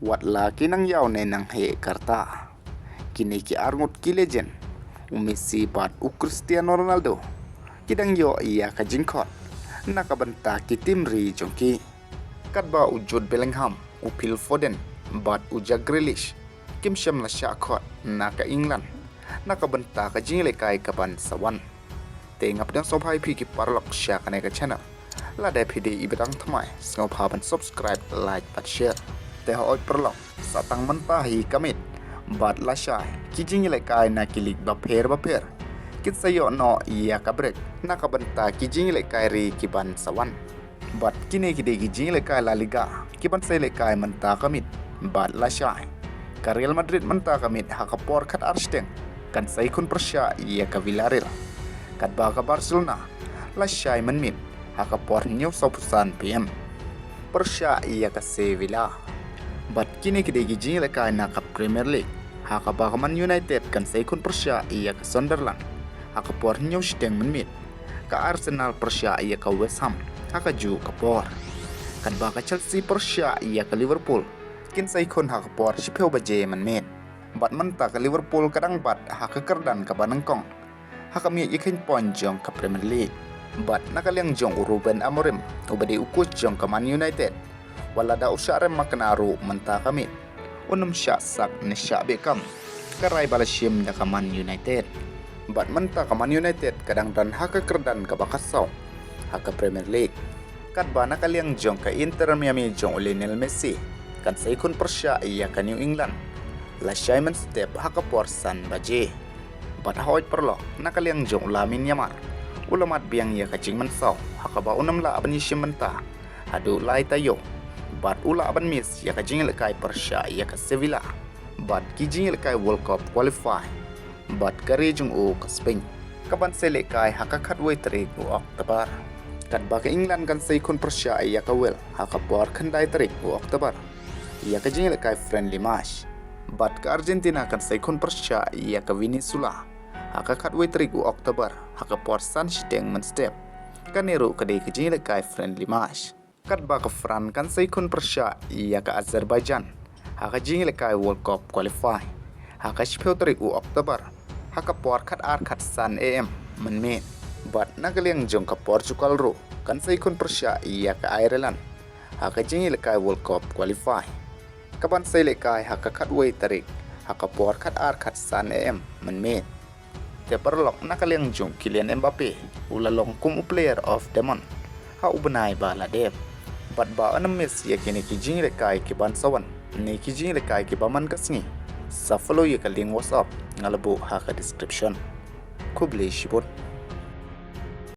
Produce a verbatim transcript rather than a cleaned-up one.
Wat la ki nang ïaw ne nang heh ka rta, kine ki arngut ki legend, u Messi bad u Cristiano Ronaldo, ki dang ïoh ïa ka jingkhot na ka bynta ki team ri jong ki. Katba u Jude Bellingham, u Phil Foden bad u Jack Grealish kim shym la shah khot na ka England na ka bynta ka jingïalehkai ka ban sa wan. Te nga pdiang sngewbha ïa phi ki paralok sha kane ka channel. Lada phi dei iba dang thymmai, sngewbha ban subscribe, like bad share. Te hooid paralok, sa tang mynta hi ka miet bad lashai, ki jingïalehkai na ki league bapher bapher kin sa ïoh noh ïa ka break na ka bynta ki jingïalehkai ri ki ban sa wan. Bad kine ki dei ki jingïalehkai La Liga ki ban sa ïalehkai mynta ka miet bad lashai. Ka Real Madrid mynta ka miet ha ka por khatar shiteng kan sa ïakhun pyrshah ïa ka Villarreal. Katba ka Barcelona lashai mynmiet ha ka por hynñiew sawphew san P M pyrshah ïa ka Sevilla. Bad kine ki dei ki jingïalehkai na ka Premier League, ha kaba ka Man United kan sa ïakhun pyrshah ïa ka Sunderland ha ka por hynñiew shiteng mynmiet. Ka Arsenal pyrshah ïa ka West Ham ha kajuh ka por. Katba ka Chelsea pyrshah ïa ka Liverpool kin sa ïakhun ha ka por shiphew baje mynmiet. Bad mynta ka Liverpool ka dang bat ha ka kyrdan kaba nyngkong ha ka miej ïakhun point jong ka Premier League. Bad na ka liang jong u Ruben Amorim, uba dei u coach jong ka Man United, wat lada u shah rem makna ruh mynta ka miet, un ym shah sak ne shah beh kam ka rai ba la shim da ka Man United. Bad mynta ka Man United ka dang don ha ka kyrdan kaba khatsaw ha ka Premier League. Katba na ka liang jong ka Inter Miami jong u Lionel Messi kan sa ïakhun pyrshah ïa ka New England lashai mynstep ha ka por san baje. Bad hooid paralok, na ka liang jong u Lamine Yamal, u la mad biang ïa ka jingmynsaw ha kaba un ym lah ban ïashim bynta haduh lai taïew. Bad u lah ban miss ïa ka jingïalehkai pyrshah ïa ka Sevilla bad ki jingïalehkai World Cup qualify bad ka ri jong u ka Spain, ka ban sa ïalehkai ha ka khatwei tarik u October. Katba ka England kan sa ïakhun pyrshah ïa ka Wales ha ka por khyndai tarik u October ïa ka jingïalehkai friendly match. Bad ka Argentina kan sa ïakhun pyrshah ïa ka Venezuela ha ka khatwei tarik u October ha ka por san shiteng mynstep. Kane ruh ka dei ka jingïalehkai friendly match. Katba ka France kan sa ïakhun pyrshah ïa ka Azerbaijan ha ka jingïalehkai World Cup qualify ha ka shiphew tarik u October ha ka por khatar khatsan A M mynmiet. Bad na ka liang jong ka Portugal ruh kan sa ïakhun pyrshah ïa ka Ireland ha ka jingïalehkai World Cup qualify, ka ban sa ïalehkai ha ka khatwei tarik ha ka por khatar khatsan A M mynmiet. Te paralok, na ka liang jong u Kylian Mbappe, u la long kum u player of the month ha u bnai ba la dep. Bad ba un ym miss ïa kine ki jingïalehkai ki ban sa wan ne ki jingïalehkai kiba man ka sngi, sa follow ïa ka link WhatsApp nga la buh ha ka description. Khublei shibun.